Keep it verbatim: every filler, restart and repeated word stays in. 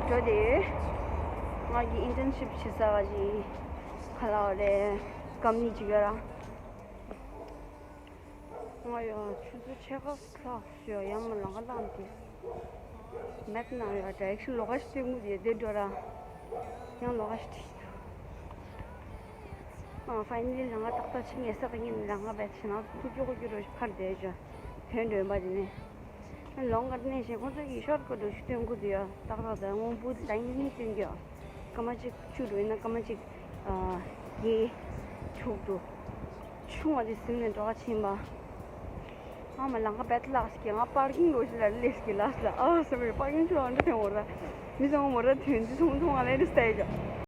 འགྲོ་དེ། ང་གི་ཨིན་ཊརན་ཤིབ་བྱེད་ས་ག་ཅིག་ག་ལ་བ་རེད། ཀམ་ནི་ཅིག་ཡོད་ར། ང་ཡང་ཆུ་ཚོད་ཕྱེད་ཀ་ལྷག་ཞོ་ཡང་མ་ལང་ཀ་ལངས་ཏེ། མེད་ན་ཡང་ཌི་རེག་ཤན་ལོགས་ཀ་ཞིག་སྟོན་གི་ཡོད་དེ་འགྲོ་ར། ཡང་ལོགས་ཀ་ཞིག་ཁྲིད། ཨ་ཕའི་ནལ་ལི་ལང་ཀ་ཏག་ཏག་ཕྱིན་ངེས་ས་ད་ངས་ལང་ཀ་བེད་ཕྱིན་ན་ཁུ་ཀྱོ་ཁུ་ཀྱོ་རོ་ཕར་བསྡད་ཅོ། དོན་འདོན་པ་དེ་ནས། ལོང་ཀ་ནས་ཞེ་ཁོང་ཚོ་གི་ཤོར་ཀ་འགྲོ་ཞིག་སྟོན་གི་འདུག་ཡ། ཏག་ཏག་ད་སྔོན་པོ་དེ་ད་ཡིན་ནི་སྟོན་གི་ཡ། སྐར་མ་གཅིག་བཅུ་འགྲོ་ཡིན་ན་སྐར་མ་གཅིག་ཨ་བརྒྱད་དྲུག་འགྲོ། ཆུང་བ་དེ་ཟིན་ནས་འགྲོ་ག་ཕྱིན་པ། ཨ་མ་ལང་ཀ་བེད་ལགས་ཀྱི་ང་པར་ཀིང་འགྲོ་ཞིག་ལ་སླེབས་ཀྱི་ལགས་ལ་ཨ་ཟེར་བའི་པར་ཀིང་ཆུ་ལ་འགྲོ་དེ་འོར་ད། མི་ཚང་མ་ར་དོན་ཚི་ཚོང་ཚོང་ང་ལས་རི་སྟེ་ཡ།